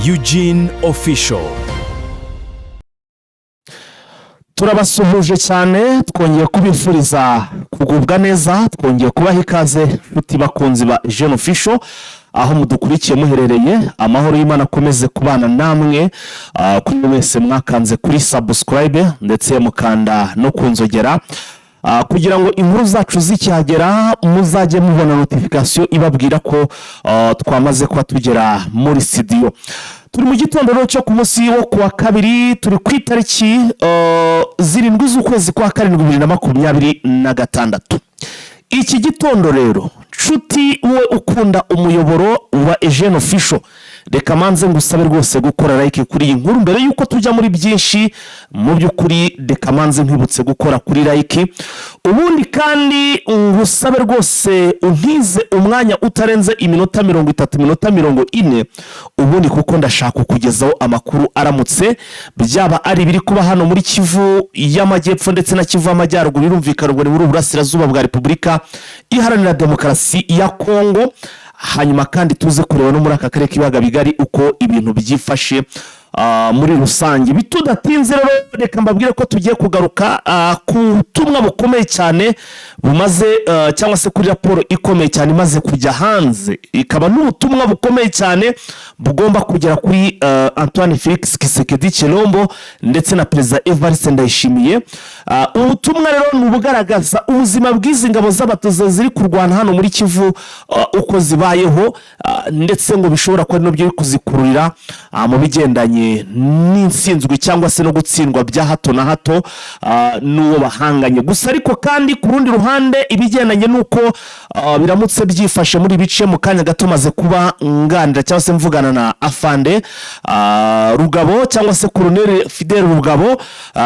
Eugene Official. Turabasuhuje cyane, twongeye kubifuriza kugubwa neza, twongeye kubaha ikaze, nshuti bakunzi ba Jeune Official, aho mudukurikiye muherereye. Amahoro y'Imana akomeze kubana namwe. Kuri mwese mwakanze kuri subscribe ndetse mukanda no ku nzogera, kugira ngo inkuru zacu zikihagera muzajye mubona notification ibabwira ko twamaze kuba tugera muri studio. Turi mu gitondo rero cyo ku munsi wo kuwa kabiri, turi ku itariki 7 z'ukwezi kwa 7 2026. Iki gitondo rero, nshuti wowe ukunda umuyoboro wa Eugene Official, reka manze ngusabe rwose gukora like kuri iyi nkuru mbere y'uko tujya muri byinshi. Mu by'ukuri, reka manze nkwibutse gukora kuri like, ubundi kandi ngusabe rwose untize umwanya utarenze iminota 30, iminota 40, ubundi kuko ndashaka kukugezaho amakuru aramutse, byaba ari ibiri kuba hano muri Kivu y'Amajyepfo ndetse na Kivu y'Amajyaruguru. Birumvikana, ubwo ni muri Uburasirazuba bwa Repubulika Iharanira Demokarasi ya Kongo. Hanyuma kandi tuze kureba no muri aka karere k'ibiyaga bigari uko ibintu byifashe muri rusange. Bitudatinze rero, reka mbabwire ko tugiye kugaruka ku butumwa bukomeye cyane bumaze, cyangwa se kuri raporo ikomeye cyane imaze kujya hanze, ikaba n'ubutumwa bukomeye cyane bugomba kugera kuri Antoine Felix Tshisekedi Tshilombo ndetse na Perezida Evariste Ndayishimiye. Ubutumwa rero ni ubugaragaza ubuzima bw'izi ngabo z'abatoza ziri kurwana hano muri Kivu, uko zibayeho, ndetse ngo bishobora kuba ari nabyo biri kuzikururira mu bigendanye n'insinzwi cyangwa se no gutsindwa bya hato na hato n'uwo bahanganye. Gusa ariko kandi ku rundi ruhande, ibigendanye n'uko biramutse byifashe muri bice, mu kanya gato maze kuba nganira cyangwa se mvugana na afande Rugabo, cyangwa se Colonel Fidel Rugabo,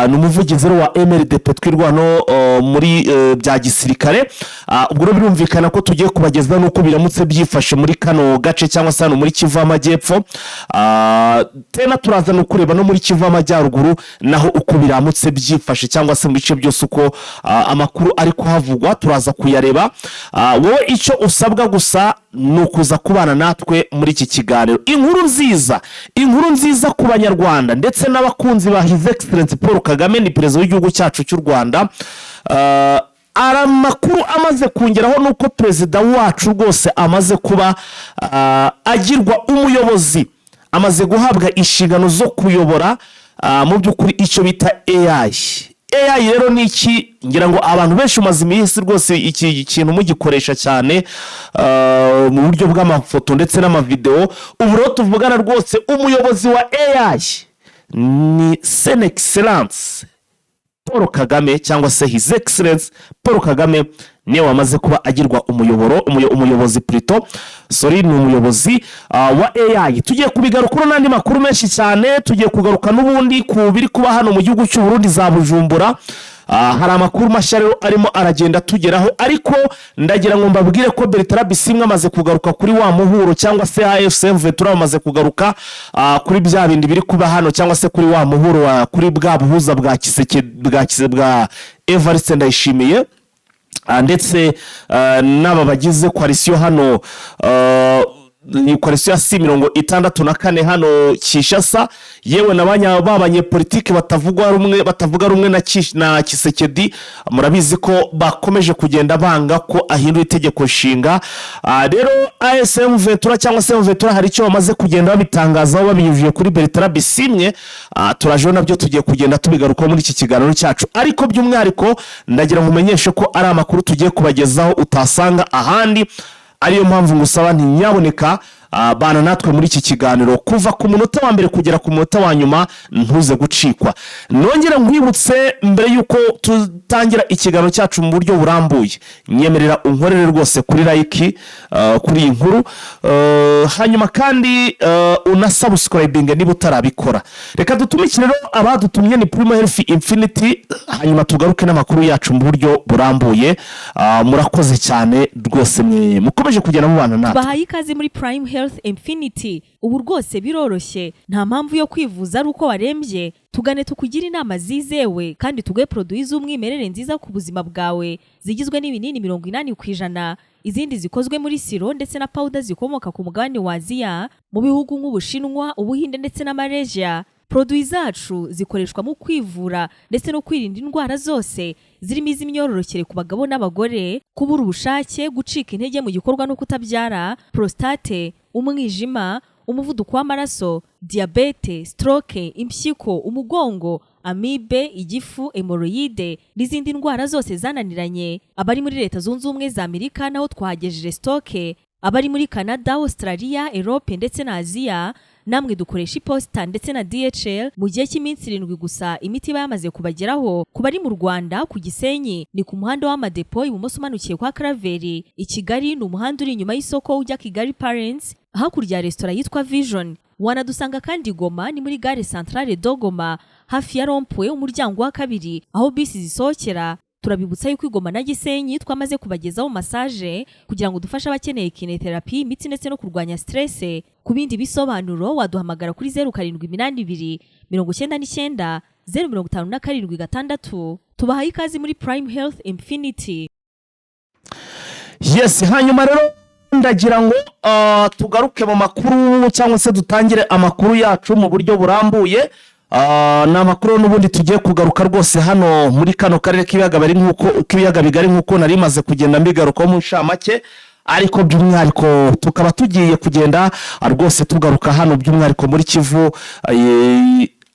ni umuvugizi rero wa MRDP Twirwano muri bya gisirikare. Ubwo rero birumvikana ko tugiye kubagezaho n'uko biramutse byifashe muri kano gace, cyangwa se hano muri Kivu y'Amajyepfo. Tena turaza no kureba no muri Kivu y'Amajyaruguru naho uko biramutse byifashe, cyangwa se mu bice byose uko amakuru ari kuhavugwa, turaza kuyareba. Wowe icyo usabwa gusa ni ukuza kubana natwe muri iki kiganiro. Inkuru nziza, inkuru nziza ku Banyarwanda ndetse n'abakunzi ba His Excellence Paul Kagame, ni perezida w'igihugu cyacu cy'u Rwanda. Ari amakuru amaze kongeraho nuko perezida wacu rwose amaze kuba agirwa umuyobozi, amaze guhabwa inshingano zo kuyobora mu by'ukuri icyo bita AI. AI rero ni iki? Ngira ngo abantu benshi umaze iminsi rwose iki kintu mugikoresha cyane mu buryo bw'amafoto ndetse n'amavidewo. Ubu rero tuvugana rwose, umuyobozi wa AI ni Son Excellence Paul Kagame, cyangwa se His Excellence Paul Kagame, niwe wamaze kuba agirwa umuyoboro umuyobozi plutôt, sorry, ni umuyobozi wa AI. Tugiye kubigarukaho n'andi makuru menshi cyane. Tugiye kugaruka n'ubundi ku biri kuba hano mu gihugu cy'u Burundi, za Bujumbura. Hari amakuru mashya rero arimo aragenda tugeraho, ariko ndagira ngo mbabwire ko Bertrand Bisimwa amaze kugaruka kuri wa muhuro, cyangwa se AFC M23 bamaze kugaruka kuri bya bindi biri kuba hano, cyangwa se kuri wa muhuro kuri bwa buhuza bwa Kiseke bwa Kise bwa Evariste Ndayishimiye, ndetse n'aba bagize coalition hano, ni coalition ya C 64 hano Kinshasa, yewe na ba banyepolitike batavuga rumwe na Tshisekedi. Murabizi ko bakomeje kugenda banga ko ahindura itegeko nshinga. Rero AFC M23 cyangwa se M23 hari icyo bamaze kugenda babitangazaho babinyujije kuri Bertrand Bisimwe. Turajeho nabyo, tugiye kugenda tubigarukaho muri iki kiganiro cyacu, ariko by'umwihariko ndagira ngo umenyeshe ko ari amakuru tugiye kubagezaho utasanga ahandi, ariyo mpamvu ngusaba nti nyaboneka bana natwe muri iki kiganiro kuva ku munota wa mbere kugera ku munota wa nyuma, ntuze gucikwa. Nongere nkwibutse, mbere y'uko tutangira ikiganiro cyacu mu buryo burambuye, nyemerera unkorere rwose kuri like kuri iyi nkuru, hanyuma kandi unasubscribinge niba utarabikora. Reka dutumikire rero abadutumye, ni Primo Health Infinity, hanyuma tugaruke n'amakuru yacu mu buryo burambuye. Murakoze cyane rwose mwe mukomeje kugenda mubana natwe. Bahaye ikaze muri Prime Health Infinity. Ubu rwose biroroshye, nta mpamvu yo kwivuza ari uko warembye. Tugane tukugire inama zizewe kandi tuguhe produits z'umwimerere nziza ku buzima bwawe, zigizwe n'ibinini 80%. Izindi zikozwe muri siro ndetse na powder zikomoka ku mugabane wa Aziya, mu bihugu nk'Ubushinwa, Ubuhinde ndetse na Malaysia. Produit zacu zikoreshwa mu kwivura ndetse no kwirinda indwara zose zirimo iz'imyororokere ku bagabo n'abagore, kubura ubushake, gucika intege mu gikorwa no kutabyara, prostate, umwijima, umuvuduko w'amaraso, diyabete, stroke, impyiko, umugongo, amibe, igifu, hémorroïde n'izindi ndwara zose zananiranye. Abari muri Leta Zunze Ubumwe za Amerika naho twahagejeje stock. Abari muri Canada, Australia, Europe ndetse na Aziya, namwe dukoresha iposita ndetse na DHL. Mu gihe cy'iminsi 7 gusa imiti iba yamaze kubageraho. Ku bari mu Rwanda, ku Gisenyi ni ku muhanda w'Amadepo, ibumoso umanukiye kwa Karaveri. I Kigali ni umuhanda uri inyuma y'isoko ujya Kigali Parents, hakurya ya resitora yitwa Vision. Wanadusanga kandi Goma, ni muri gare Centrale de Goma, hafi ya rond-point, umuryango wa kabiri aho bisi zisohokera. Turabibutsa yuko i Goma na Gisenyi twamaze kubagezaho massage kugira ngo dufashe abakeneye kinésithérapie, imitsi ndetse no kurwanya stress. Ku bindi bisobanuro waduhamagara kuri 0782 990 576. Tubahaye ikaze muri Prime Health Infinity. Yes, hanyuma rero ndagira ngo tugaruke mu makuru cyangwa se dutangire amakuru yacu mu buryo burambuye. Ni amakuru n'ubundi tugiye kugaruka rwose hano muri kano karere k'ibiyaga bari nk'uko k'ibiyaga bigari, nk'uko nari maze kugenda mbigarukaho mu nshamake, ariko by'umwihariko tukaba tugiye kugenda rwose tugaruka hano by'umwihariko muri Kivu,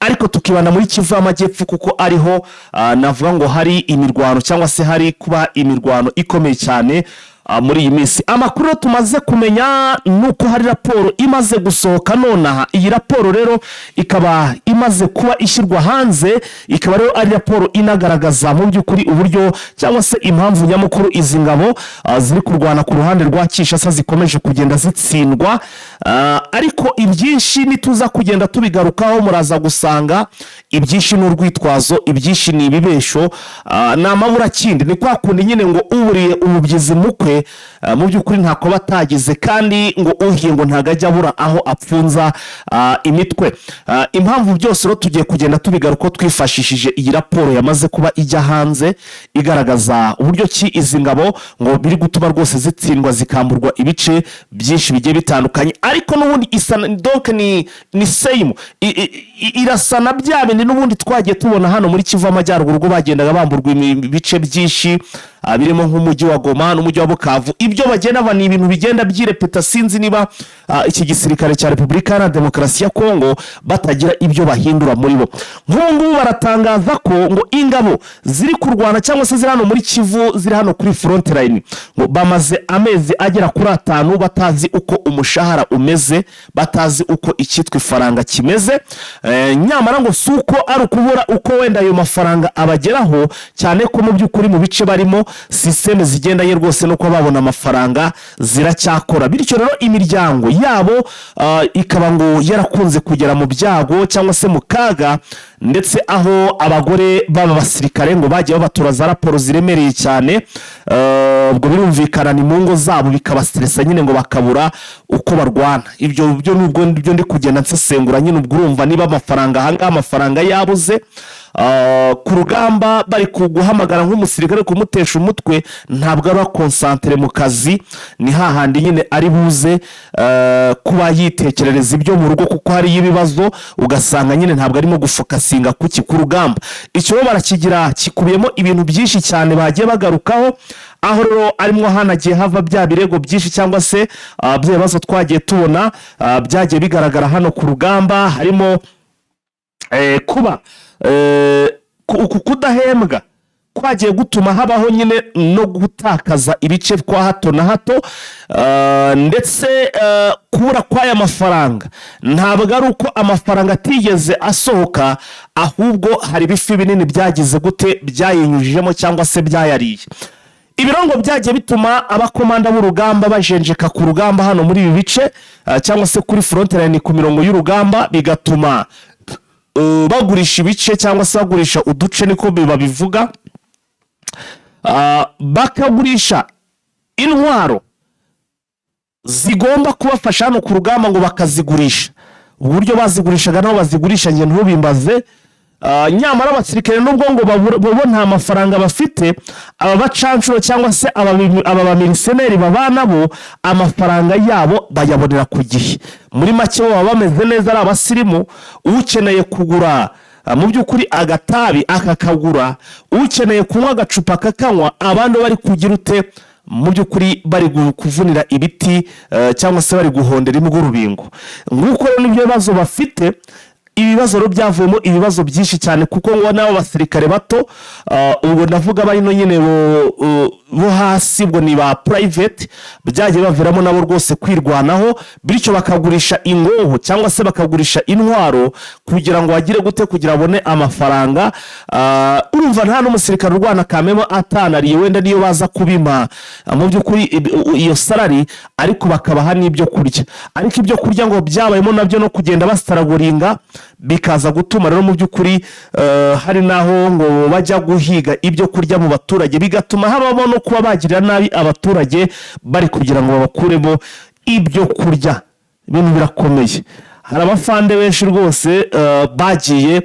ariko tukibanda muri Kivu y'Amajyepfo, kuko ariho navuga ngo hari imirwano cyangwa se hari kuba imirwano ikomeye cyane muri iyi minsi. Amakuru rero tumaze kumenya ni uko hari raporo imaze gusohoka nonaha. Iyi raporo rero ikaba imaze kuba ishyirwa hanze, ikaba rero ari raporo inagaragaza mu by'ukuri uburyo cyangwa se impamvu nyamukuru izi ngabo ziri kurwana ku ruhande rwa Kinshasa zikomeje kugenda zitsindwa. Ariko ibyinshi nituza kugenda tubigarukaho, muraza gusanga ibyinshi ni urwitwazo, ibyinshi ni ibibesho, ni amaburakindi. Ni kwa kundi nyine ngo uburiye umubyizi mukwe mu by'ukuri ntako batagize, kandi ngo uhiye ngo ntabwo ajya abura aho apfunza imitwe. Impamvu byose rero tugiye kugenda tubigarukaho twifashishije iyi raporo yamaze kuba ijya hanze, igaragaza uburyo ki izi ngabo ngo biri gutuma rwose zitsindwa, zikamburwa ibice byinshi bigiye bitandukanye. Ariko n'ubundi isa donc ni same, irasa na bya bindi n'ubundi twagiye tubona hano muri Kivu Amajyaruguru, ubwo bagendaga bamburwa ibice byinshi birimo nk'umujyi wa Goma n'umujyi wa Bukavu. Ibyo bagenda ni ibintu bigenda byirepeta. Sinzi niba iki gisirikare cya Repubulika Iharanira Demokarasi ya Kongo batagira ibyo bahindura muri bo. Nk'ubu ngubu baratangaza ko ngo ingabo ziri kurwana cyangwa se ziri hano muri Kivu, ziri hano kuri front line, ngo bamaze amezi agera kuri 5 batazi uko umushahara umeze, batazi uko icyitwa ifaranga kimeze. Nyamara ngo si uko ari ukubura uko wenda ayo mafaranga abageraho, cyane ko mu by'ukuri mu bice barimo système zigendanye rwose no kuba babona amafaranga ziracyakora. Bityo rero imiryango yabo ikaba ngo yarakunze kugera mu byago cyangwa se mu kaga, ndetse aho abagore b'aba basirikare ngo bagiye babatura za raporo ziremereye cyane. Ubwo birumvikana ni mu ngo zabo, bikabastressa nyine, ngo bakabura uko barwana. Ibyo byo nubwo byo ndi kugenda nsesengura nyine. Ubwo urumva niba amafaranga ahangaha amafaranga yabuze ku rugamba, bari kuguhamagara nk'umusirikare kumutesha umutwe, ntabwo aba concentré mu kazi. Ni hahandi nyine ari buze kuba yitekerereza ibyo mu rugo, kuko hariyo ibibazo, ugasanga nyine ntabwo arimo gufocusinga kuki ku rugamba. Icyo rero barakigira kikubiyemo ibintu byinshi cyane bagiye bagarukaho, aho rero arimo hanagiye hava bya birego byinshi cyangwa se bya bibazo twagiye tubona byagiye bigaragara hano ku rugamba, harimo kuba uku kudahembwa kwagiye gutuma habaho nyine no gutakaza ibice kwa hato na hato, ndetse kubura kw'aya mafaranga ntabwo ari uko amafaranga atigeze asohoka, ahubwo hari ibifi binini byagize gute, byayinyujijemo cyangwa se byayariye. Ibirongo byagiye bituma abakomanda b'urugamba bajenjeka ku rugamba hano muri ibi bice cyangwa se kuri front line, ku mirongo y'urugamba, bigatuma bagurisha ibice cyangwa se bagurisha uduce, niko babivuga. Bakagurisha intwaro zigomba kubafasha hano ku rugamba, ngo bakazigurisha. Uburyo bazigurishaga nabo bazigurisha njye ntubimbaze. Nyamara abasirikare nubwo ngo bo nta mafaranga bafite, aba bacanshuro cyangwa se aba bamiriseneri babana bo amafaranga yabo bayabonera ku gihe. Muri make bo baba bameze neza, ari abasirimu. Ukeneye kugura mu by'ukuri agatabi akakagura, ukeneye kunywa agacupa akakanywa, abandi bari kugira ute? Mu by'ukuri bari kuvunira ibiti cyangwa se bari guhondera imbwa urubingo. Nguko rero nibyo bibazo bafite. Ibibazo rero byavuyemo ibibazo byinshi cyane, kuko ngo n'abo basirikare bato, ubwo ndavuga barino nyine bo hasi, ubwo ni ba private, byagiye baviramo nabo rwose kwirwanaho, bityo bakagurisha ingoho cyangwa se bakagurisha intwaro kugira ngo bagire gute? Kugira babone amafaranga. Urumva nta n'umusirikare urwana kamemo atanariye, wenda niyo baza kubima mu by'ukuri iyo salary, ariko bakabaha n'ibyo kurya. Ariko ibyo kurya ngo byabayemo nabyo no kugenda basitaraguringa, bikaza gutuma rero mu by'ukuri hari n'aho ngo bajya guhiga ibyo kurya mu baturage, bigatuma habamo no kuba bagirira nabi abaturage bari kugira ngo babakuremo ibyo kurya. Ibintu birakomeye. Hari abafande benshi rwose bagiye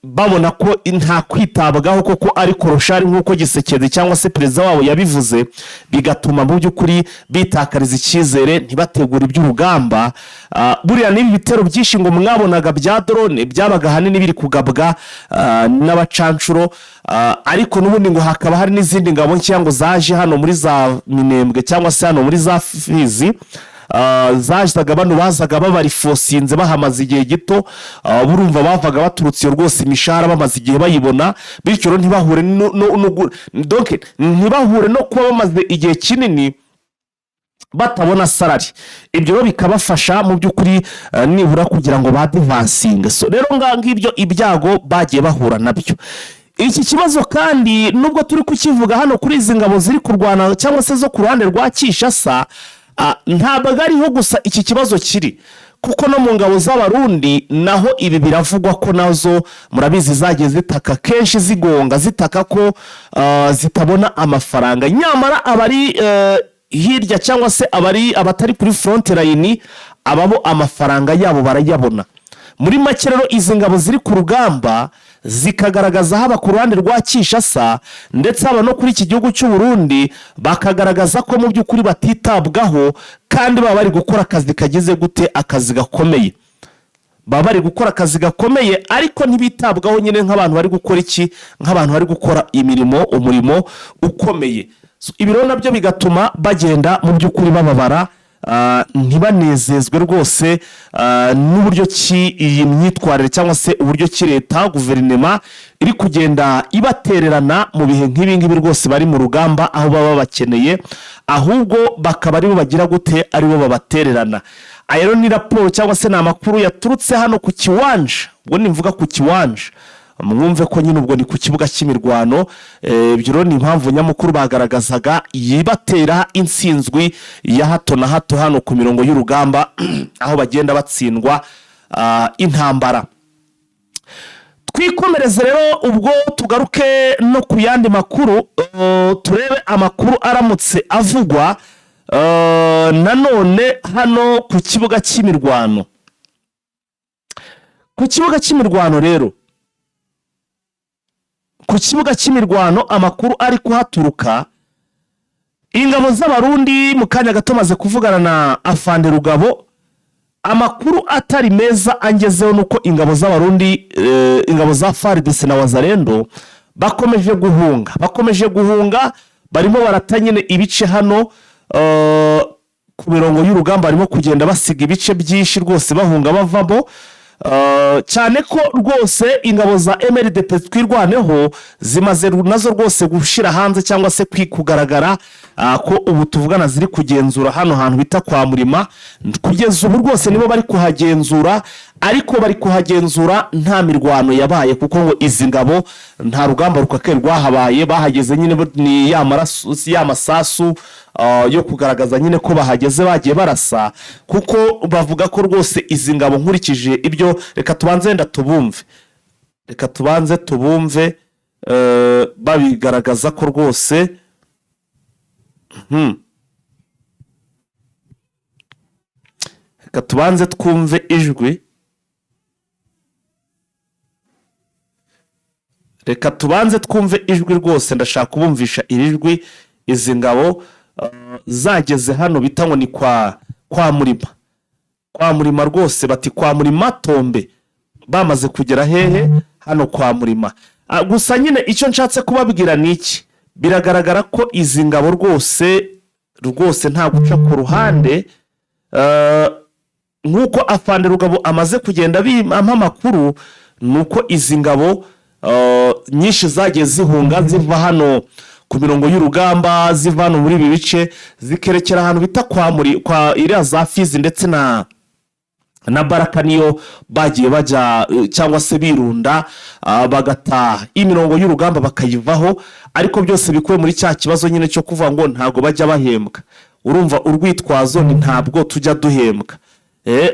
babona ko nta kwitabwaho koko ari koroshari nk'uko Gisekedi cyangwa se perezida wabo yabivuze, bigatuma mu by'ukuri bitakariza icyizere, ntibategure iby'urugamba. Buriya n'ibi bitero byinshi ngo mwabonaga bya drone byabaga ahanini biri kugabwa n'abacanshuro. Ariko n'ubundi ngo hakaba hari n'izindi ngabo nshya ngo zaje hano muri za Minembwe cyangwa se hano muri za Fizi. Zazaga bano bazaga babarifosinze, bahamaze igihe gito. Burumva bavaga baturutse iyo rwose imishahara bamaze igihe bayibona, bityo rero ntibahure donc ntibahure no kuba bamaze igihe kinini batabona salary. Ibyo rero bikabafasha mu by'ukuri nibura kugira ngo badivansinge. So rero ngibyo ibyago bagiye bahura nabyo. Iki kibazo kandi, nubwo turi kukivuga hano kuri izi ngabo ziri kurwana cyangwa se zo ku ruhande rwa Kinshasa, ntabwo ariho gusa iki kibazo kiri, kuko no mu ngabo z'Abarundi naho ibi biravugwa ko nazo murabizi zagiye zitaka kenshi, zigonga zitaka ko zitabona amafaranga, nyamara abari hirya cyangwa se abari abatari kuri front line ababo amafaranga yabo barayabona. Muri make rero izi ngabo ziri ku rugamba zikagaragaza haba ku ruhande rwa Kinshasa ndetse haba no kuri iki gihugu cy'u Burundi, bakagaragaza ko mu by'ukuri batitabwaho kandi baba bari gukora akazi kagize gute? Akazi gakomeye. Baba bari gukora akazi gakomeye, ariko ntibitabwaho nyine nk'abantu bari gukora iki? Nk'abantu bari gukora umurimo ukomeye. So, ibi rero nabyo bigatuma bagenda mu by'ukuri bababara, ntibanezezwe rwose n'uburyo ki iyi myitwarire cyangwa se uburyo ki leta, guverinema iri kugenda ibatererana mu bihe nk'ibi ngibi rwose bari mu rugamba, aho baba bakeneye ahubwo bakaba aribo bagira gute? Aribo babatererana. Aya rero ni raporo cyangwa se ni amakuru yaturutse hano ku kiwanja. Ubwo nimvuga ku kiwanja, mwumve ko nyine ubwo ni ku kibuga cy'imirwano. Ibyo rero ni impamvu nyamukuru bagaragazaga yibatera intsinzwi ya hato na hato hano ku mirongo y'urugamba, aho bagenda batsindwa intambara. Twikomereze rero ubwo, tugaruke no ku yandi makuru, turebe amakuru aramutse avugwa nanone hano ku kibuga cy'imirwano. Ku kibuga cy'imirwano rero, ku kibuga cy'imirwano amakuru ari kuhaturuka, ingabo z'Abarundi, mu kanya gato maze kuvugana na afande Rugabo, amakuru atari meza angezeho ni uko ingabo z'Abarundi, ingabo za FARDC na Wazalendo bakomeje guhunga, bakomeje guhunga. Barimo barata nyine ibice hano ku mirongo y'urugamba, barimo kugenda basiga ibice byinshi rwose, bahunga bavamo. Cyane ko rwose ingabo za MRDP Twirwaneho zimaze nazo rwose gushyira hanze cyangwa se kugaragara ko ubu tuvugana ziri kugenzura hano hantu bita kwa Murima. Kugeza ubu rwose nibo bari kuhagenzura, ariko bari kuhagenzura nta mirwano yabaye, kuko ngo izi ngabo nta rugamba rukakaye rwahabaye. Bahageze nyine ni ya maraso, ya masasu yo kugaragaza nyine ko bahageze bagiye barasa, kuko bavuga ko rwose izi ngabo, nkurikije ibyo, reka tubanze wenda tubumve, reka tubanze tubumve babigaragaza ko rwose. Reka tubanze twumve ijwi. Reka tubanze twumve ijwi rwose, ndashaka kubumvisha iri jwi. Izi ngabo zageze hano bita ngo ni kwa Murima, kwa Murima rwose. Bati kwa Murima Tombe, bamaze kugera hehe? Hano kwa Murima. Gusa nyine icyo nshatse kubabwira ni iki: biragaragara ko izi ngabo rwose rwose nta guca ku ruhande. Nk'uko afande Rugabo amaze kugenda ampa amakuru, ni uko izi ngabo nyinshi zagiye zihunga ziva hano ku mirongo y'urugamba, ziva hano muri ibi bice, zikerekera ahantu bita kwa muri kwa iriya za Fizi ndetse na Baraka. Niyo bagiye bajya cyangwa se birunda, bagata imirongo y'urugamba bakayivaho, ariko byose bikuwe muri cya kibazo nyine cyo kuvuga ngo ntabwo bajya bahembwa. Urumva urwitwazo ni "ntabwo tujya duhembwa".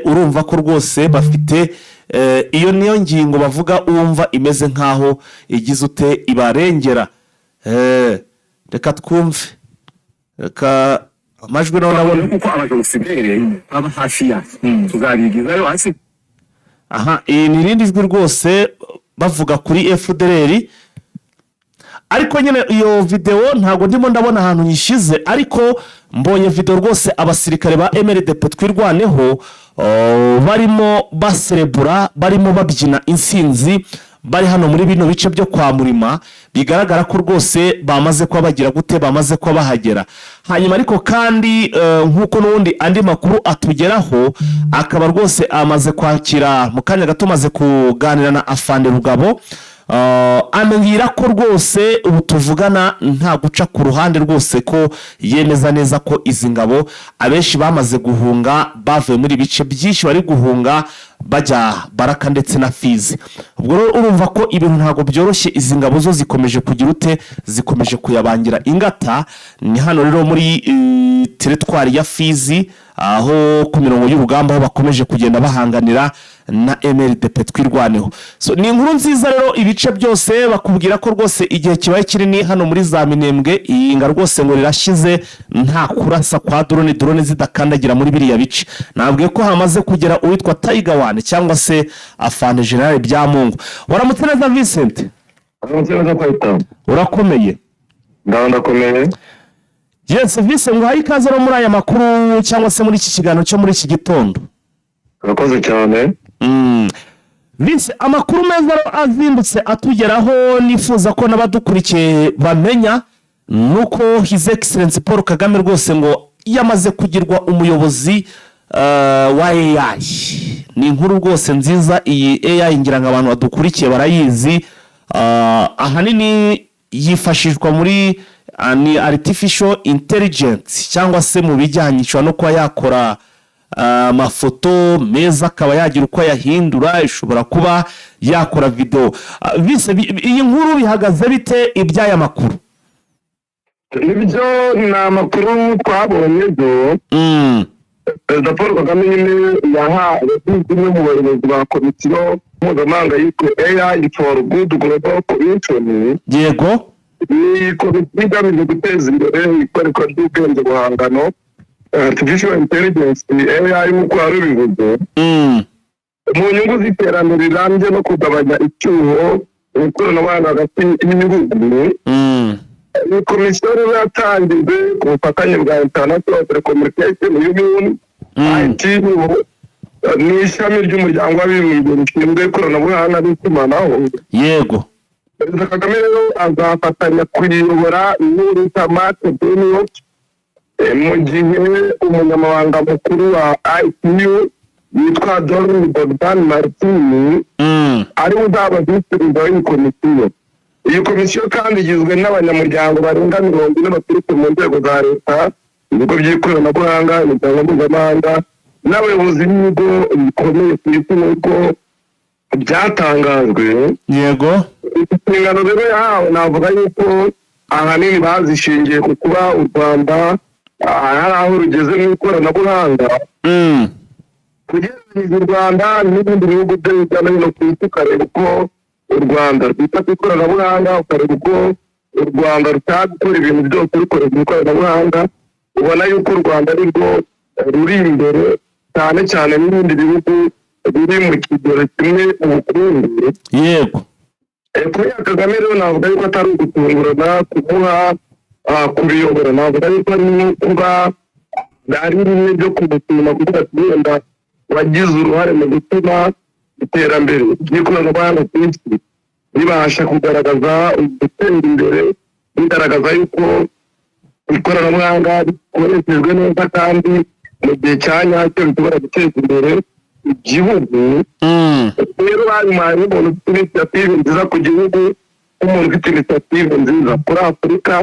Urumva ko rwose bafite iyo niyo ngingo bavuga, wumva imeze nk'aho igize ute, ibarengera. Reka twumve, reka amajwi nawe ndabona. Kuko abajenosideri baba hafi yacu, tuzabigizayo hasi. Aha, iyi ni irindi jwi rwose bavuga kuri FDLR, ariko nyine iyo videwo ntabwo ndimo ndabona ahantu nyishyize, ariko mbonye videwo rwose abasirikare ba MRDP Twirwaneho barimo baserebura, barimo babyina intsinzi, bari hano muri bino bice byo kwa Murima. Bigaragara ko rwose bamaze kuba bagira gute, bamaze kuba bahagera. Hanyuma ariko kandi nk'uko n'ubundi andi makuru atugeraho, akaba rwose amaze kwakira mu kanya gato, amaze kuganira na afande Rugabo, ambwira ko rwose ubu tuvugana nta guca ku ruhande rwose, ko yemeza neza ko izi ngabo abenshi bamaze guhunga, bavuye muri bice byinshi, bari guhunga bajya Baraka ndetse na Fizi. Ubwo rero urumva ko ibintu ntabwo byoroshye. Izi ngabo zo zikomeje kugira ute? Zikomeje kuyabangira ingata. Ni hano rero muri teritwari ya Fizi, aho ku mirongo y'urugamba, aho bakomeje kugenda bahanganira na MRDP Twirwaneho. So, ni inkuru nziza rero. Ibice byose bakubwira ko rwose igihe kibaye kinini hano muri za Minembwe, iyi nga rwose ngo rirashize nta kurasa kwa drone, drone zidakandagira muri biriya bice. Nabwiye ko hamaze kugera uwitwa Tiger One cyangwa se afande General Byamungu. Waramutse neza, Vincent? Aramutse neza, kwita. Urakomeye? Ndaho, ndakomeye. Yes, Vincent, ngo ikaze rero muri aya makuru cyangwa se muri iki kiganiro cyo muri iki gitondo. Urakoze cyane. Vince, amakuru meza rero azindutse atugeraho, nifuza ko n'abadukurikiye bamenya, ni uko His Excellence Paul Kagame rwose ngo yamaze kugirwa umuyobozi wa AI. Ni inkuru rwose nziza. Iyi AI ngira ngo abantu badukurikiye barayizi. Ahanini yifashishwa muri ni artificial intelligence cyangwa se mu bijyanye, ishobora no kuba yakora amafoto meza, akaba yagira uko ayahindura, ishobora kuba yakora videwo. Vice, iyi nkuru bihagaze bite, iby'aya makuru? Nibyo, ni amakuru twabonye ejo. Perezida Paul Kagame nyine yahawe umwe mu bayobozi ba komisiyo mpuzamahanga yitwa AI for Good Global Commission. Ni komisiyo igamije guteza imbere ikoreshwa ry'ubwenge buhangano, artificial intelligence, AI nk'uko wari ubivuze, mu nyungu z'iterambere rirambye no kugabanya icyuho mu ikoranabuhanga hagati y'ibihugu. Ni komisiyo rero yatangijwe ku bufatanye bwa International Telecommunication Union, ITU, ni ishami ry'Umuryango w'Abibumbye rishinzwe ikoranabuhanga n'itumanaho. Perezida Kagame rero azafatanya kuyiyobora n'uwitwa Marc Benioff, mu gihe umunyamabanga mukuru wa ITU witwa Dorin Bogdan Martin ariwe uzaba visi perezida w'iyi komisiyo. Iyi komisiyo kandi igizwe n'abanyamuryango barenga 40 baturutse mu nzego za leta, ibigo by'ikoranabuhanga, imiryango mpuzamahanga n'abayobozi b'ibigo bikomeye ku isi, nk'uko byatangajwe. Inshingano rero yahawe, navuga yuko ahanini bazishingiye ku kuba u Rwanda hari aho rugeze mu ikoranabuhanga. Ugereranyije u Rwanda n'ibindi bihugu byo hirya no hino ku isi, ukareba uko u Rwanda rwita ku ikoranabuhanga, ukareba uko u Rwanda rushaka gukora ibintu byose rukoresha ikoranabuhanga, ubona yuko u Rwanda ari rwo ruri imbere cyane cyane n'ibindi bihugu biri mu kigero kimwe mu bukungu. Kuri Kagame rero navuga yuko atari ugutungurana kumuha kubiyobora, navuga yuko ari nko kuba ari bimwe byo kumushima, kuvuga ati wenda wagize uruhare mu gutuma iterambere ry'ikoranabuhanga ku isi ribasha kugaragaza gutera imbere, bigaragaza yuko ikoranabuhanga rikoreshejwe neza kandi mu gihe cya nyacyo bishobora guteza imbere igihugu. Rero babimuhaye nk'umuntu ufite initiative nziza ku gihugu, nk'umuntu ufite initiative nziza kuri Afurika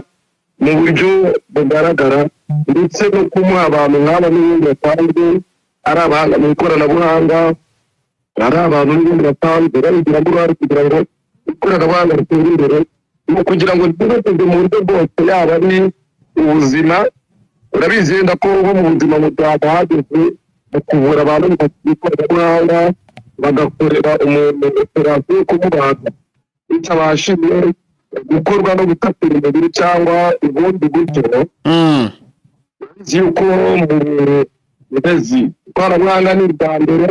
mu buryo bugaragara, ndetse no kumuha abantu nk'aba n'ubundi basanzwe ari abahanga mu ikoranabuhanga, ari abantu n'ubundi basanzwe babigiramo uruhare kugira ngo ikoranabuhanga ritere imbere, ni ukugira ngo ryubakirwe mu buryo bwose, yaba ari ubuzima. Urabizi wenda ko nko mu buzima mu Rwanda hageze mu kuvura abantu bifashishije ikoranabuhanga, bagakorera umuntu operasiyo yo kumubaga bitabashije gukorwa no gukatira umubiri cyangwa ubundi buryo. Urabizi yuko mu burezi ikoranabuhanga ni irya mbere,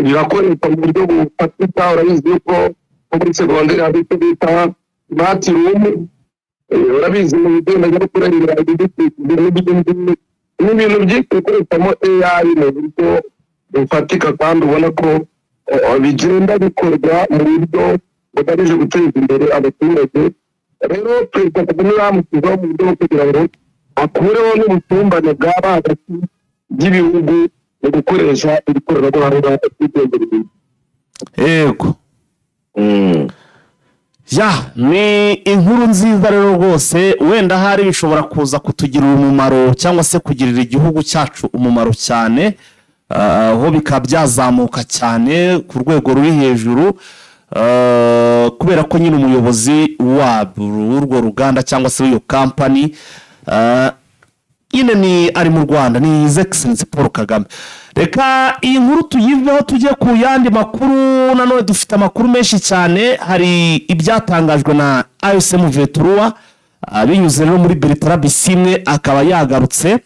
rirakoreshwa mu buryo bufatika. Urabizi yuko nko muri segonderi hari icyo bita smart room. Urabizi mu bigendanye no kurengera ibidukikije n'ibindi, ni ibintu byinshi bikoreshwamo AI mu buryo bufatika, kandi ubona ko bigenda bikorwa mu buryo bugamije guteza imbere abaturage. Rero Perezida Kagame bamushyizeho mu buryo bwo kugira ngo akureho n'ubusumbane bwaba hagati y'ibihugu mu gukoresha iri koranabuhanga ry'iterambere. Yego, ya ni inkuru nziza rero rwose. Wenda ahari bishobora kuza kutugirira umumaro cyangwa se kugirira igihugu cyacu umumaro cyane, aho bikaba byazamuka cyane ku rwego ruri hejuru, kubera ko nyine umuyobozi w'urwo ruganda cyangwa se w'iyo kampani nyine ni ari mu Rwanda, ni His Excellency Paul Kagame. Reka iyi nkuru tuyiveho tujye ku yandi makuru. Nanone dufite amakuru menshi cyane. Hari ibyatangajwe na AFC M23 binyuze rero muri Bertrand Bisimwe, akaba yagarutse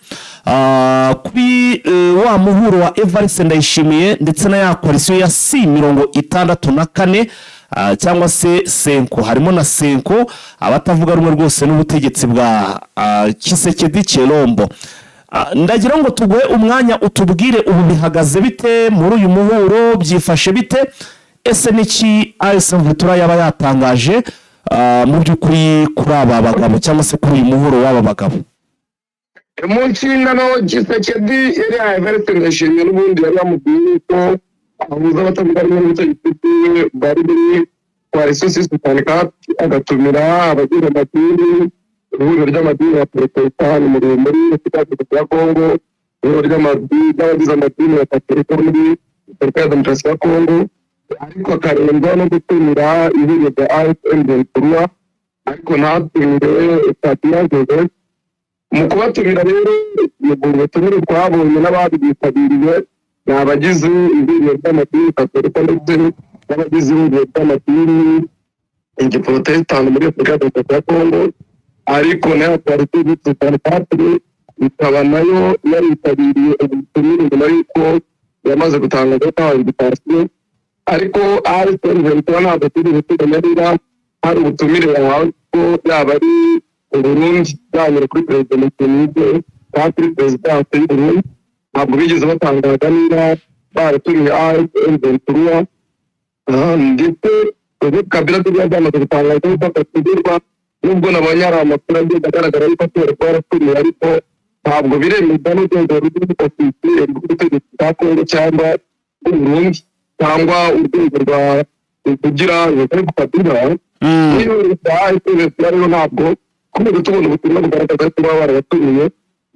kuri wa muhuro wa Evariste Ndayishimiye ndetse na ya coalition ya C64 cyangwa se CENCO, harimo na CENCO, abatavuga rumwe rwose n'ubutegetsi bwa Tshisekedi Tshilombo. Ndagira ngo tuguhe umwanya utubwire ubu bihagaze bite muri uyu muhuro, byifashe bite? Ese niki AFC M23 yaba yatangaje mu by'ukuri kuri aba bagabo cyangwa se kuri uyu muhuro w'aba bagabo? Mu nshingano Tshisekedi yari yahaye Evariste Ndayishimiye, n'ubundi yari yamubwiye yuko ahuza abatavuga rumwe n'ubutegetsi bwiwe bari muri coalition C64, agatumira abagize amadini, ihuriro ry'amadini ya Porotesitanti muri Repubulika ya Kongo, ihuriro ry'amadini ry'abagize amadini ya Katolika muri Repubulika ya Demokarasi ya Kongo, ariko akarengwa no gutumira ihuriro rya AFC M23, ariko ntatumire Kabila Joseph. Mu kubatumira rero, ubutumire twabonye n'ababyitabiriye ni abagize ihuriro ry'amadini Katolika ndetse n'abagize ihuriro ry'amadini igiporotesitanti muri Repubulika ya Demokarasi ya Kongo, ariko nayo coalition C64 ikaba nayo yaritabiriye ubutumire nyuma y'uko yamaze gutangaza ko yahawe invitation. Ariko AFC M23 ntabwo turi guteganya niba hari ubutumire yahawe, ko yaba ari Uburundi byanyura kuri Perezida Museveni cyangwa kuri perezidansi y'Uburundi. Ntabwo bigeze batangaza niba baratumiye AFC M23, ndetse Joseph Kabila byo byamaze gutangaza yuko adatumirwa, nubwo nabonye hari amakuru agenda agaragara yuko ashobora kuba yaratumiwe, ariko ntabwo biremezwa n'urwego ruri officiel rw'ubutegetsi bwa Kongo cyangwa bw'Uburundi cyangwa urwego rwa ruvugira Joseph Kabila. Niba rwa AFC rero ntabwo twigeze tubona ubutumwa bugaragaza ko baba barabatumiye,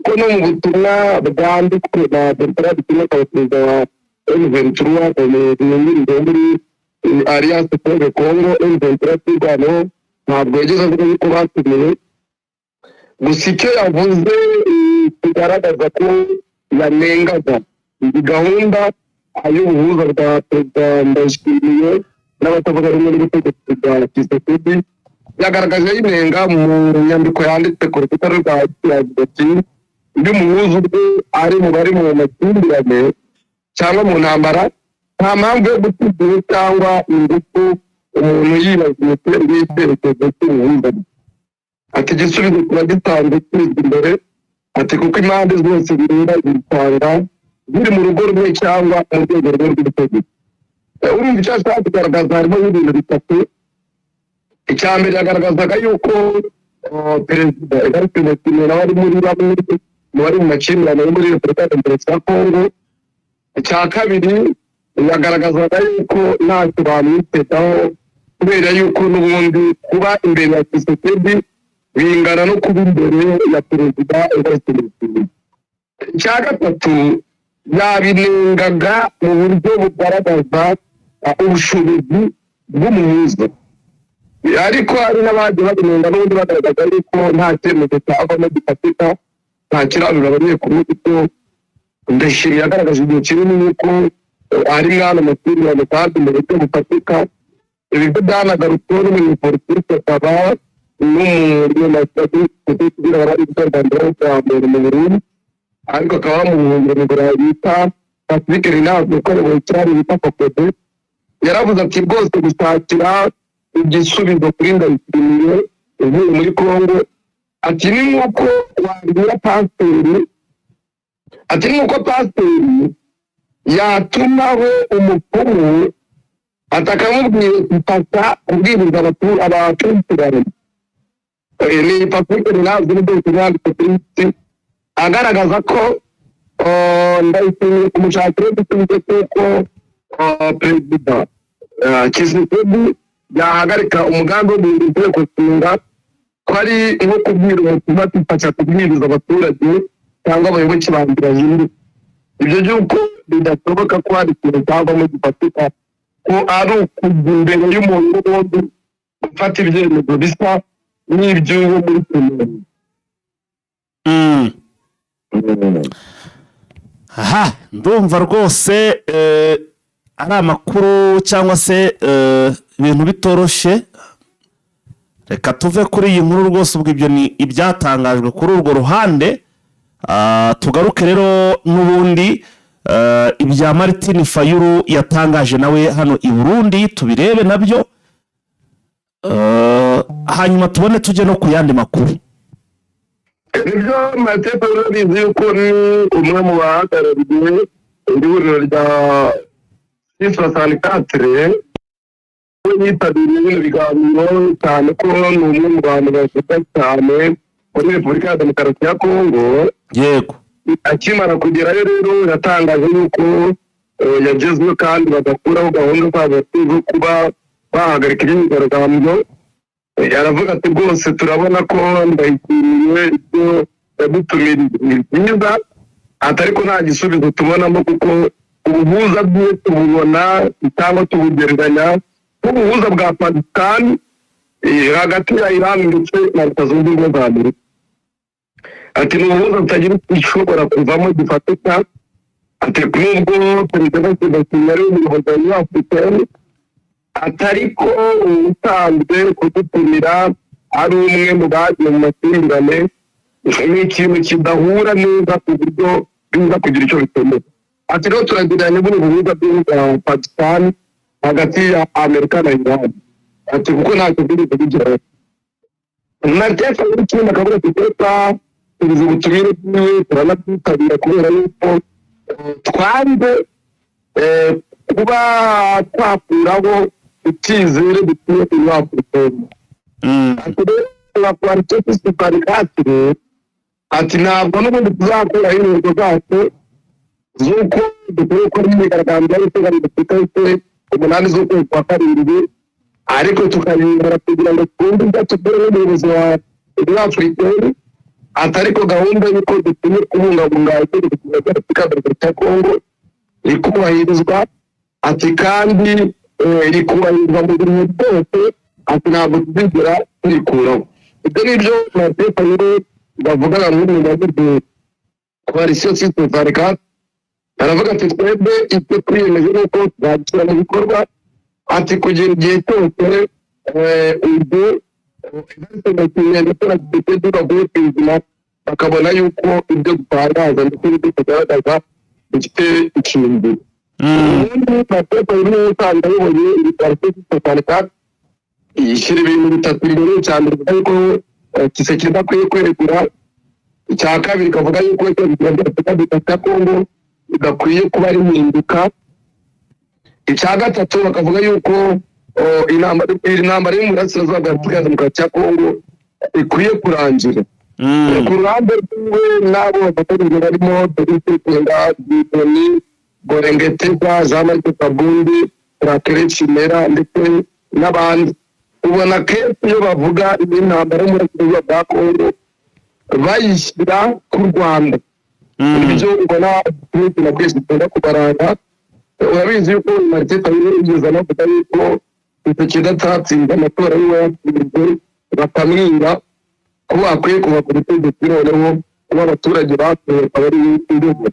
kuko no mu butumwa bwanditswe na Bertrand Bisimwa, akaba perezida wa M23 wungirije wo muri Alliance Fleuve Congo M23 Twirwaneho, ntabwo yageze avuga yuko batumiwe. Gusa icyo yavuze kigaragaza ko yanengaga iyi gahunda y'ubuhuza bwa Perezida Ndayishimiye n'abatavuga rumwe n'ubutegetsi bwa Tshisekedi, yagaragaje yinenga mu nyandiko yanditse ku rukuta rwa yagize ati: "Iyo umuhuza ubwe ari mu bari mu makimbirane cyangwa mu ntambara, nta mpamvu yo gutegura cyangwa ingufu Umuntu yibaza imiterere y'icyerekezo cy'ubuhuza. Ati igisubizo kiba gitanzwe kizwi imbere. Ati kuko impande zose bireba zisanga ziri mu rugo rumwe cyangwa mu rwego rumwe rw'ubutegetsi. Urumva icyo ashaka kugaragaza harimo nk'ibintu bitatu. Icya mbere, yagaragazaga yuko Perezida Evariste Ndayishimiye nawe ari muri bamwe mu bari mu makimbirane yo muri Repubulika ya Demokarasi ya Kongo. Icya kabiri, yagaragazaga yuko ntacyo bamwitegaho kubera yuko n'ubundi kuba imbere ya Tshisekedi bingana no kuba imbere ya Perezida Evariste Ndayishimiye. Icya gatatu, yabinengaga mu buryo bugaragaza ubushobozi bw'umuhuza, ariko hari n'abagiye babinenga n'ubundi bagaragaza yuko nta cyemezo cyavamo gifatika, nta kirarura abanyekongo, kuko Ndayishimiye yagaragaje igihe kinini yuko ari mwana makimbirane kandi mu buryo bufatika. Ibi byo byanagarutseho n'umunyepolitike akaba n'umunyamakuru mu Burundi, ariko akaba mu buhungiro mu Burayi, bita Patrick Rinaldo, ukorera icyari bita FOCODE. Yaravuze ati rwose gushakira igisubizo kuri Ndayishimiye uvuye muri Congo, ati ni nk'uko wabwira pasiteri, ati ni nk'uko pasiteri yatumaho umupfumu, ati akamubwira mfasha kubwiriza abakurikirane. Ni Patrick Rinaldo n'ubwoko yanditse kuri X, agaragaza ko Ndayishimiye kumushakira igisubizo cy'uko Perezida Tshisekedi yahagarika umugambi wo guhindura itegeko nshinga, ko ari nko kubwira umutima ati mfasha kubwiriza abaturage cyangwa abayoboke banjye bahinduka. Ibyo by'uko bidashoboka ko hari ikintu cyavamo gifatika, ko ari ukujya imbere y'umuntu n'ubundi gufata ibyemezo bisa n'iby'uwo muri kumwe. Aha ndumva rwose ari amakuru cyangwa se ibintu bitoroshye. Reka tuve kuri iyi nkuru rwose. Ubwo ibyo ni ibyatangajwe kuri urwo ruhande. Tugaruke rero n'ubundi ibya Martin Fayulu yatangaje nawe hano i Burundi, tubirebe nabyo. Hanyuma tubone tujye no ku yandi makuru. Nibyo, Martin urabizi yuko ni umwe mu bahagarariye iri huriro rya 664. We yitabiriye bino biganiro cyane ko ni umwe mu bantu bavuga cyane muri Repubulika ya Demokarasi ya Kongo. Akimara kugerayo rero yatangaje yuko yagezweho kandi bagakuraho gahunda zabo zo kuba bahagarika imyigaragambyo. Aravuga ati rwose turabona ko Ndayishimiye ibyo yadutumiriye ni byiza, ati ariko nta gisubizo tubonamo, kuko ubuhuza bwiwe tububona cyangwa tubugereranya nk'ubuhuza bwa Pakistan hagati ya Iran ndetse na Leta Zunze Ubumwe za Amerika. Ati ni ubuhuza butagira ishobora kuvamo gifatika. Ati nubwo Perezida Ndayishimiye ari umuyobozi wa Afurika, atari ko ubusanzwe kudutumira ari umwe mu bagiye mu makimbirane, ni ikintu kidahura neza ku buryo biza kugira icyo bikemura. Ati rero turagereranya buno buhuza bwa Pakistan hagati ya Amerika na Iran, ati kuko ntacyo bwigeze bigeraho. Martin Fayulu ikindi akavuga ati teta tubuze ubutumire bwiwe, turanabwitabira kubera yuko twanze kuba twakuraho icyizere dukwiye kuri Afurika. Ati rero nka coalition 664, ati ntabwo n'ubundi tuzakuraho intego zacu z'uko dukwiye gukora imyigaragambyo yo iteganyijwe ku itariki 8 z'ukwezi kwa karindwi, ariko tukayibura kugira ngo twumve ibyo atubwira n'umuyobozi wa Afurika. Ati ariko gahunda y'uko dukwiye kubungabunga itegeko nshinga rya Repubulika ya Demokarasi ya Kongo rikubahirizwa, ati kandi rikubahirizwa mu bintu byose, ati ntabwo tuzigera turikuraho. Ibyo ni byo Martin Fayulu bavugaga muri mubavuze coalition 664. Aravuga ati twebwe icyo twiyemeje ni uko tuzabishyira mu bikorwa, ati kugera igihe cyose ubwo Evariste Ndayishimiye ndetse na Tshisekedi bavuye ku izima, bakabona yuko ibyo dutangaza ndetse n'ibyo tugaragaza bifite ishingiro. Ubundi Martin Fayulu niwe usanzwe ayoboye iyi coalition 664. Ishyira ibintu bitatu imbere. Icya mbere ivuga yuko Tshisekedi akwiye kwegura. Icya kabiri ikavuga yuko icyemezo cya Repubulika ya Kongo bidakwiye kuba ari impinduka. Icya gatatu bakavuga yuko intambara yo mu burasirazuba bwa Repubulika ya Demokarasi ya Kongo ikwiye kurangira. Ku ruhande rwiwe n'abo bafatanyije barimo Delphin Rukenga, Dieudonné Gorengetega, Jean Marc Kabund, Rakere Chimera ndetse n'abandi, ubona kenshi iyo bavuga iyi ntambara yo mu burasirazuba bwa Kongo bayishyira ku Rwanda. Ibyo ubona kenshi na kenshi bikunda kubaranga. Urabizi yuko Martin Fayulu yigeze anavuga yuko Tshisekedi atatsinze amatora yiwe, yatsinze bakamwiba, ko akwiye kuva ku butegetsi, noneho kuba abaturage batoye akaba ari we.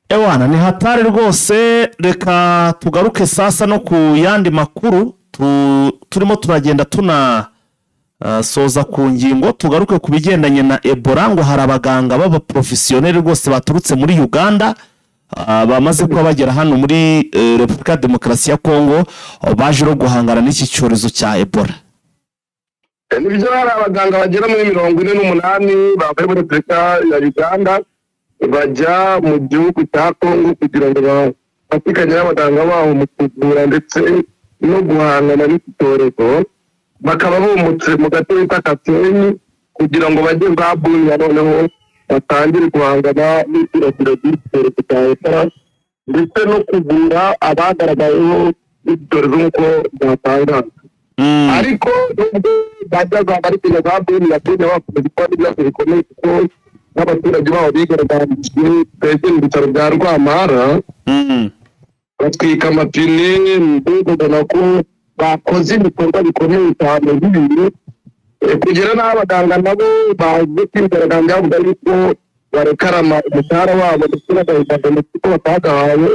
Ewana, ni hatari rwose. Reka tugaruke sasa no ku yandi makuru. Turimo turagenda tuna soza ku ngingo. Tugaruke ku bigendanye na Ebola. Ngo hari abaganga b'abaprofessionels rwose baturutse muri Uganda bamaze kuba bagera hano muri Repubulika ya Demokarasi ya Kongo, baje no guhangana n'iki cyorezo cya Ebola. Nibyo, hari abaganga bagera muri 48 bavuye muri Repubulika ya Uganda bajya mu gihugu cya Kongo kugira ngo bafatikanye n'abaganga baho mu kuvura ndetse no guhangana n'iki cyorezo. Bakaba bumutse mu gace bita Kasenyi kugira ngo bajye bwa Bunia, noneho batangire guhangana n'ikwirakwira ry'iki cyorezo cya Ebola ndetse no kuvura abagaragayeho n'iki cyorezo nk'uko byatangajwe. Ariko nubwo bajyaga bari kujya za Bunia, Bunia bakomeza kuba n'ibibazo bikomeye, kuko n'abaturage baho bigaragambije begera ibitaro bya Rwampara, batwika amapine. Mbega ubona ko bakoze ibikorwa bikomeye cyane bibi, kugera n'aho abaganga nabo baje kwigaragambya bavuga yuko barekarama umushahara wabo ndetse n'agahinda ko batagahawe,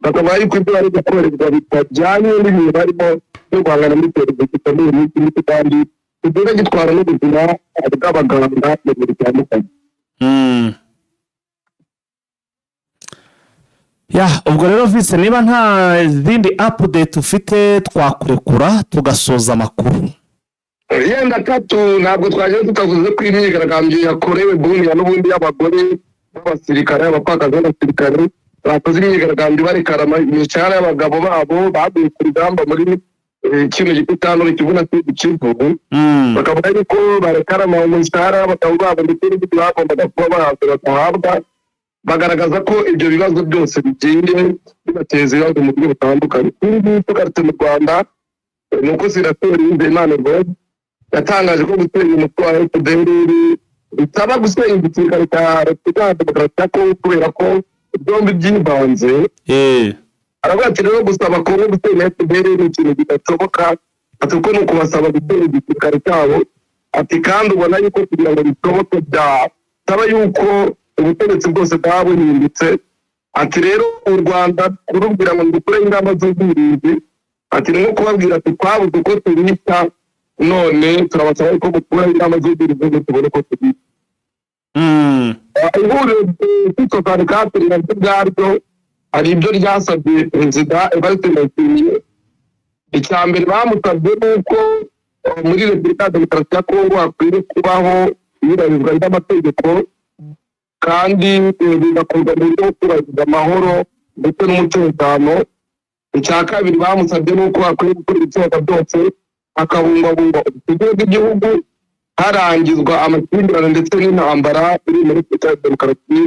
bakavuga yuko ibyo bari gukorerwa bitajyanye n'ibintu barimo byo guhangana n'icyorezo gikomeye n'iki ngiki kandi kigenda gitwara n'ubuzima bw'abaganga mu bintu bitandukanye. Ya, ubwo rero vise, niba nta zindi update ufite, twakurekura tugasoza amakuru. Yenda katu ntabwo twagera tutavuze ko imyigaragambyo yakorewe Bunia n'ubundi y'abagore b'abasirikare, abapfakazi b'abasirikare bakoze imyigaragambyo barekarama imishahara y'abagabo babo baguye ku rugamba muri kino gice cya Nord Kivu na Sud Kivu. Bakavuga yuko barekarama umushahara w'abagabo babo ndetse n'ibindi bagombaga kuba bahabwa badahabwa, bagaragaza ko ibyo bibazo byose bigiye bibateza ibibazo mu buryo butandukanye. Kuri ubu tugarutse mu Rwanda, ni uko Senateri Uwizeyimana Evode yatangaje ko gusenya umutwe wa FDLR bitaba gusenya igisirikare cya Repubulika ya Demokarasi ya Kongo, kubera ko byombi byivanze. Aravuga ati rero gusaba Kongo gusenya FDLR ni ikintu kidashoboka, ati kuko ni ukubasaba gusenya igisirikare cyabo, ati kandi ubona yuko kugira ngo bishoboke byasaba yuko ubutegetsi bwose bwaba buhindutse. Ati rero u Rwanda kurubwira ngo dukureho ingamba z'ubwirinzi, ati ni nko kubabwira ati twabuze uko tubita, none turabasaba yuko mukuraho ingamba z'ubwirinzi ngo tubone uko tubita. Ihuriro ry'isosiyete naryo ubwaryo hari ibyo ryasabye Perezida Evariste Ndayishimiye. Icya mbere bamusabye ni uko muri Repubulika ya Demokarasi ya Kongo hakwiye kubaho iyubahirizwa ry'amategeko kandi bigakorwa mu buryo bwo kubahiriza amahoro ndetse n'umutekano. Icya kabiri bamusabye ni uko hakwiye gukora ibishoboka byose hakabungwabungwa ubusugire bw'igihugu, harangizwa amakimbirane ndetse n'intambara iri muri Repubulika ya Demokarasi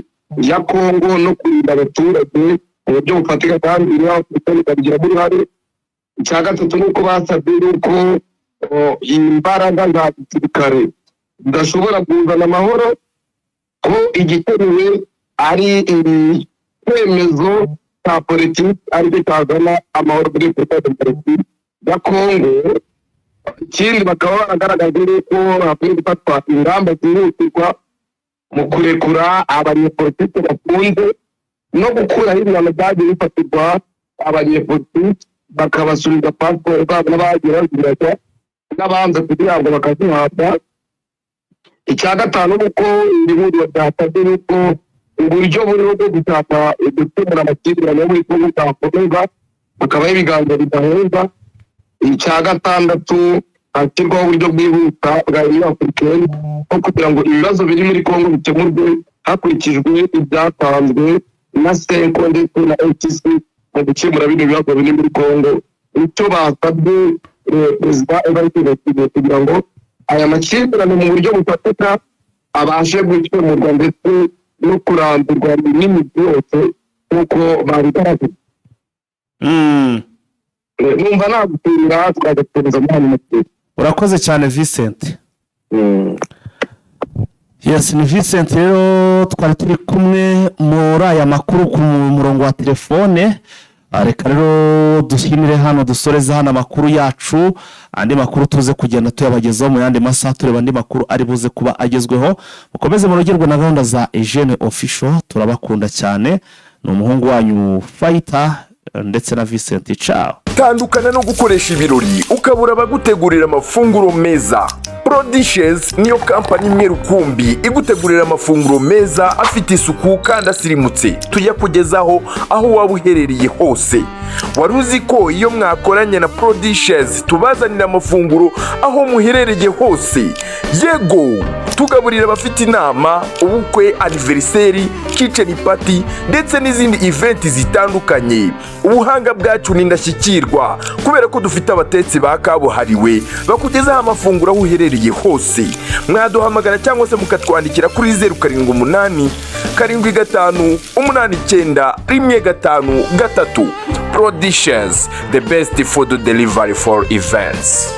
ya Kongo, no kurinda abaturage mu buryo bufatika kandi Afurika bikabigiramo uruhare. Icya gatatu ni uko basabye yuko imbaraga za gisirikare zidashobora kuzana amahoro, ko igikenewe ari icyemezo cya politiki aricyo cyazana amahoro muri Repubulika ya Demokarasi ya Kongo. Ikindi bakaba baragaragaje yuko hakwiye gufatwa ingamba zihutirwa mu kurekura abanyepolitiki bafunze no gukuraho ibihano byagiye bifatirwa abanyepolitiki, bakabasubiza pasiporo zabo n'abagiye bazirajya n'abanze kugihabwa bakazihabwa. Icya gatanu ni uko iri huriro ryasabye yuko uburyo buriho bwo gushaka gukemura amakimbirane yo muri Kongo bwakomeza. Hakabaho ibiganiro bidaheza. Icya gatandatu, hashyirwaho uburyo bwihuta bwa Union Africaine bwo kugira ngo ibibazo biri muri Congo bikemurwe hakurikijwe ibyatanzwe na CENCO ndetse na HCC mu gukemura bino bibazo biri muri Congo. Icyo basabye Perezida Evariste Ndayishimiye kugira ngo aya makimbirane mu buryo bufatika abashe gukemurwa ndetse no kurandurwa n'imizi yose nk'uko babigaragaje. Numva nagushimira, twagakomeza muri ayo makuru. Urakoze cyane, Vincent. Yes, ni Vincent rero twari turi kumwe muri aya makuru ku murongo wa telefone. Reka rero duhinire hano, dusoreze hano amakuru yacu. Andi makuru tuze kugenda tuyabagezaho mu yandi masaha, tureba andi makuru ari buze kuba agezweho. Mukomeze munogerwe na gahunda za Eugene Official. Turabakunda cyane. Ni umuhungu wanyu Fayita ndetse na Vincent. Ciao. Tandukana no gukoresha ibirori ukabura abagutegurira amafunguro meza. Prodishes niyo kampani imwe rukumbi igutegurira amafunguro meza, afite isuku kandi asirimutse. Tuyakugezaho aho waba uherereye hose. Wari uzi ko iyo mwakoranye na Prodishes tubazanira amafunguro aho muherereye hose? Yego, tugaburira abafite inama, ubukwe, anniversary, kitchen party ndetse n'izindi event zitandukanye. Ubuhanga bwacu ni indashyikirwa kubera ko dufite abatetsi ba kabuhariwe bakugezaho amafunguro aho uherereye hose. Mwaduhamagara cyangwa se mukatwandikira kuri 0787589153. Prodishes, the best food delivery for events.